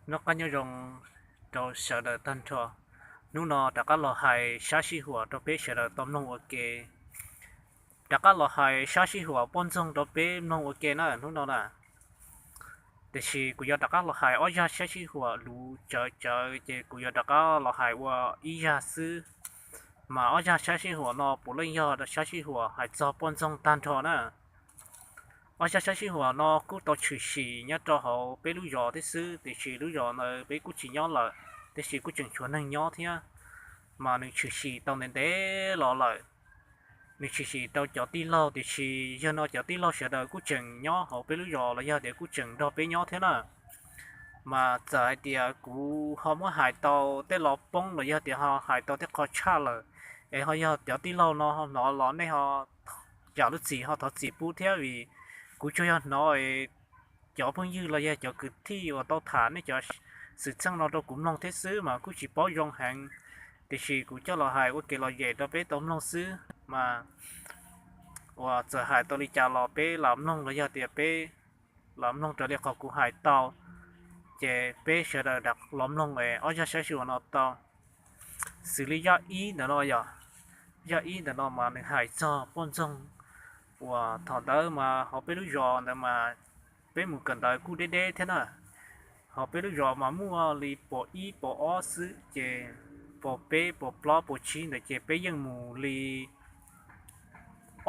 Noj qab nyob zoo rau sawv daws tag nrho. Hnub no rov qab los hais sab sij huam rau peb sawv daws tau mloog ua ke. Rov qab los hais sab sij huam poj ntxoog rau peb mloog ua ke na hnub no na. Tiam sis kuv yuav rov qab los hais ob zaj sab sij huam luv tsawv tsawv ces kuv yuav rov qab los hais ua ib zaj xwb. Mas ob zaj sab sij huam no puav leej yog sab sij huam hais txog poj ntxoog tag nrho na. Ob zaj sab sij huam no kuj tau tshwm sim nyob rau hauv peb lub zos thiab xwb, tiam sis lub zos ntawd peb kuj tsis nyob lawm, tiam sis kuj tseem tshuav neeg nyob thiab. Mas nws tshwm sim tau ntev ntev los lawm. Nws tshwm sim rau cov tij laug, tiam sis yog no cov tij laug sawv daws kuj tseem nyob hauv peb lub zos los yog tias kuj tseem nrog peb nyob thiab na. Mas txawm hais tias kuv ho muab hais tau tej lo poob los yog tias ho hais tau tej qho tshaj lawm, es ho yog cov tij laug no ho hnov los nej ho zam lub txim ho thov txim pub thiab, vim kuv tsuas yog hnov cov phooj ywg los yog cov kwv tij uas tau tham nej cov xwm txheej no rau kuv mloog thiab xwb mas kuj tsis paub zoo heev. Tiam sis kuv coj los hais ua kev lom zem rau peb tau mloog xwb mas uas txawm hais tau li cas los peb lam mloog los yog tias peb lam mloog raws li qhov kuv hais tau, ces peb sawv daws los mloog ob zaj sab sij huam no tau. Xws li zaj ib ntawm no yog, zaj ib ntawm no mas nws hais txog poj ntxoog uas thaum ntawd mas hauv peb lub zos ntawd mas peb mus kawm ntawv kuj deb deb thiab na. Hauv peb lub zos mas muaj li pos ib pos ob xwb ces pos peb pos plaub pos tsib ntawd ces peb yeej mus li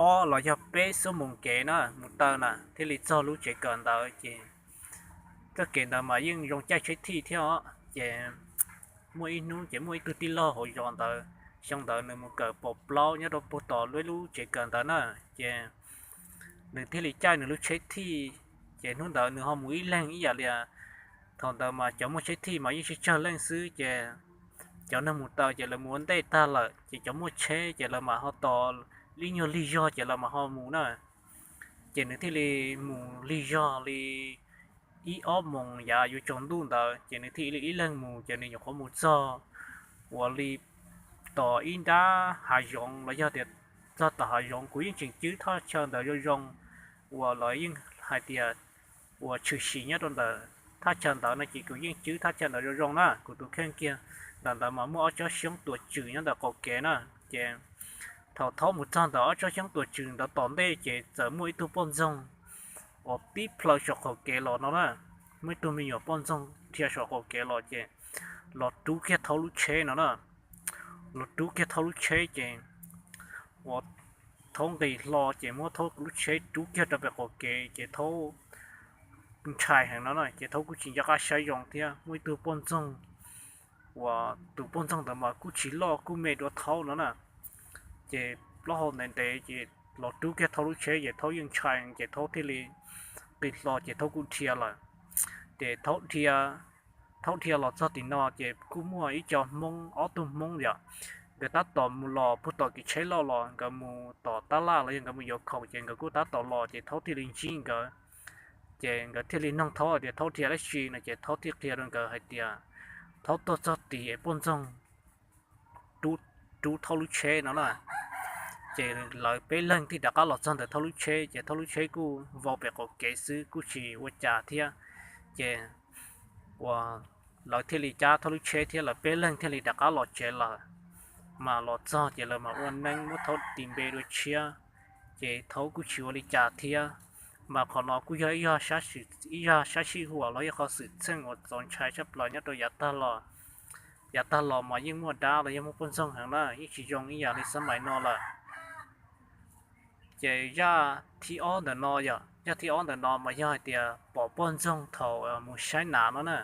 ob los yog peb xuab moos kev na mus taw na thiaj li txog lub tsev kawm ntawv ces txoj kev ntawd mas yeej zoo caij tsheb thij thiab os. Ces muaj ib hnub ces muaj ib tug tij laug hauv zos ntawd, xyoo ntawd nws mus kawm pos plaub nyob rau puag tom lub tsev kawm ntawd na, ces nws thiaj li caij nws lub tsheb thij. Ces hnub ntawd nws ho mus ib leeg ib yam li thaum ntawd mas cov muaj tsheb thij mas yeej tsawg tsawg leej xwb ces cov neeg mus taw ces lawv mus ua ntej tag lawm ces cov muaj tsheb ces lawv mam ho tos ib nyuag lig zog ces lawv mam ho mus na. Ces nws thiaj li mus lig zog li ib ob moos yav yuav tsaus ntuj ntawd ces nws thiaj li ib leeg mus ces nws nyuam qhuav mus txog uas li tom ib nrab hav zoov los yog tias txog tom hav zoov. Kuv yeej tseem cwb thaj chaw ntawd zoo zoo uas lawv yeej hais tias uas tshwm sim nyob rau ntawm thaj chaw ntawd no ces kuv yeej cwb thaj chaw ntawd zoo zoo na. Kuv tus kheej kiag ntawm ntawd mas muaj ob tsob xyoob tuam tswm nyob ntawm qaum kev na. Ces thaum thaub mus txog ntawm ob tsob xyoob tuam tswm ntawd tom ntej ces txawm muaj ib tug poj ntxoog uas tib plhaw saum qaum kev los no na. Muaj ib tug me nyuam poj ntxoog dhia saum qaum kev los ces los rub kiag thaub lub tsheb no na. Los rub kiag thaub lub tsheb ces uas thaub nqis hlo ces muab thaub lub tsheb rub kiag rau pem qaum kev ces thaub ntshai heev no na ces thaub kuj tsis nco qab saib zoo thiab. Muaj ib tug poj ntxoog uas tus poj ntxoog ntawd mas kuj tsis loj kuj me dua thaub no na. Ces plaub hau ntev ntev ces los rub kiag thaub lub tsheb ces thaub yeej ntshai ces thaub thiaj li nqis hlo ces thaub kuj dhia lawm. Ces thaub dhia, thaub dhia los txog tim no ces kuj muaj ib co hmoob, ob tug hmoob yom, nkawd tab tom mus los puag tom kev tsheb loj los nkawd mus tom tab laj los yog nkawd mus yuav khoom ces nkawd kuj tab tom los ces thaub thiaj li ntsib nkawd. Ces nkawd thiaj li noog thaub tias thaub dhia dab tsi no ces thaub thiaj qhia rau nkawd hais tias thaub tuaj txog tid es poj ntxoog rub thaub lub tsheb no na. Ces lawv peb leeg thiaj rov qab los txog ntawm thaub lub tsheb ces thaub lub tsheb kuj vau pem qaum kev xwb kuj tsis ua cas thiab. Ces uas lawv thiaj li cab thaub lub tsheb thiab lawv peb leeg thiaj li rov qab los tsev lawm. Mas los txog ces lawv mas ua neeb muab thaub tis npe dua tshiab, ces thaub kuj tsis ua li cas thiab. Mas qhov no kuj yog ib zaj sab sij huam los yog qhov xwm txheej uas txaus ntshai tshaj plaws nyob rau yav tag los. Yav tag los mas yeej muaj dab los yog muaj poj ntxoog heev na, yeej tsis zoo ib yam li xab mais no lawm. Ces zaj thib ob ntawm no yom, zaj thib ob ntawm no mas yog hais tias pom poj ntxoog thaum mus saib nas no na.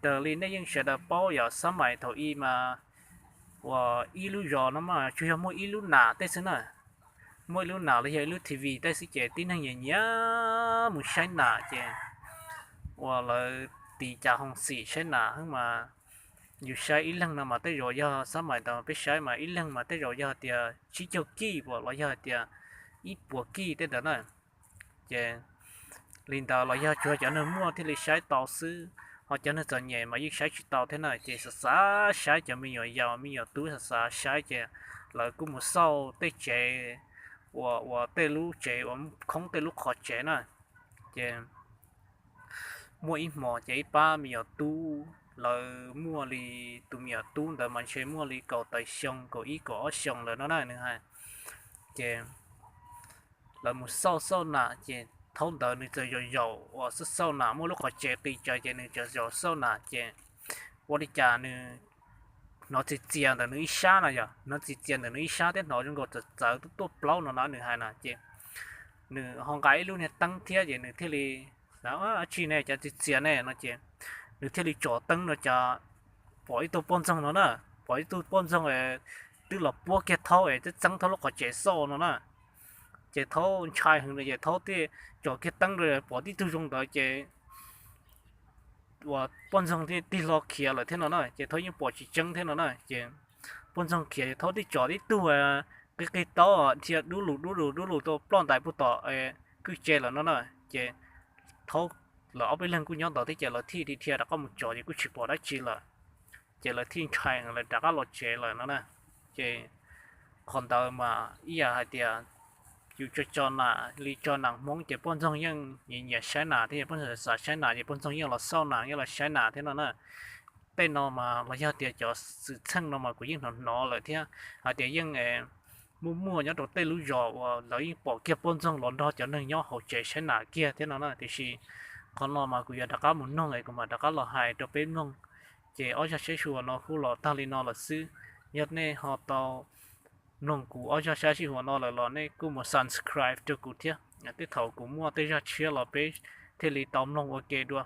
Raws li nej yeej sawv daws paub yog xab mais thaum i mas uas ib lub zos no mas tsuas yog muaj ib lub nas tej xwb na. Muaj ib lub nas los yog ib lub T V tej xwb ces tib neeg nyiam nyiam mus saib nas ces uas lawv tis cas hoo xim saib nas xwb mas yus saib ib leeg no mas tej zaum yog xab mais ntawd peb saib mas ib leeg mas tej zaum yog tias tsib caug kij los yog tias ib puas kij tej ntawd na. Ces li ntawd los yog tsuas cov neeg muaj thiaj li saib tau xwb, ho cov neeg txom nyem mas yeej saib tsis tau thiab na. Ces xav xav saib cov me nyuam yaus me nyuam tub xav xav saib ces lawv kuj mus xauj tej tsev uas, uas tej lub tsev uas khoob tej lub qhov tsev na. Ces Muaj ib hmos ces ib pab me nyuam tub, lawv muaj li, tus me nyuam tub ntawd mas ntshe muaj li kaum tawm xyoo, kaum ib kaum ob xyoo lawm no na nws hais. Ces lawv mus xauj xauj nas ces thaum ntawd nws txawm zaum zaum uas xauj xauj nas, muaj lub qhov tsev qis tsawv ces nws txawm zaum xauj nas ces ua li cas nws hnov txias txias ntawm nws ib sab no, yog hnov txias txias ntawm nws ib sab thiab hnov zoo nkaus txawv txawv tuaj tuaj plaub no na nws hais na ces nws ho nqa ib lub niag teeb thiab ces nws thiaj li, dab tsi ne, cas txias txias ne no ces nws thiaj li tsom teeb no cas pom ib tug poj ntxoog no na, pom ib tug poj ntxoog twb los puab kiag thaub es twb txeeb thaub lub qhov tsev xauj no na. Ces thaub ntshai heev ces thaub thiaj tsom kiag teeb rau pom tib tug zoo ntawd ces uas poj ntxoog thiaj tig hlo khiav lawm thiab no na ces thaub yeej pom tsis tseeb thiab no na ces poj ntxoog khiav ces thaub thiaj tsom tib tug qig qig taub dhia dub lug dub lug dub lug tau ploj ntais puag tom kwj tse lawm no na ces thaub, lawv ob peb leeg kuj nyob ntawd thiab ces lawv thiaj dhia rov qab mus tsom ces kuj tsis pom dab tsi lawm. Ces lawv thiaj ntshai lawv rov qab los tsev lawm no na. Ces qhov ntawd mas ib yam hais tias yus tso tso nas li tso nas Hmoob ces poj ntxoog yeej nyiam nyiam saib nas thiab, poj ntxoog xav saib nas ces poj ntxoog yeej los xauj nas yeej los saib nas thiab no na. Tej no mas los yog tias cov xwm txheej no mas kuv yeej hnov hnov lawm thiab hais tias yeej muaj muaj nyob rau tej lub zos uas lawv yeej pom kiag poj ntxoog los nrog cov neeg nyob hauv tsev saib nas kiag thiab no na. Tiam sis qhov no mas kuv yuav rov qab mus noog es kuv mam rov qab los hais rau peb mloog. Ces ob zaj sab sij huam no kuj los tag li no lawm xwb. Yog nej ho tau mloog kuv ob zaj sab sij huam no lawm los nej kuj mus subscribe rau kuv thiab, tej thaum kuv muaj tej zaj tshiab los peb thiaj li tau mloog ua ke dua.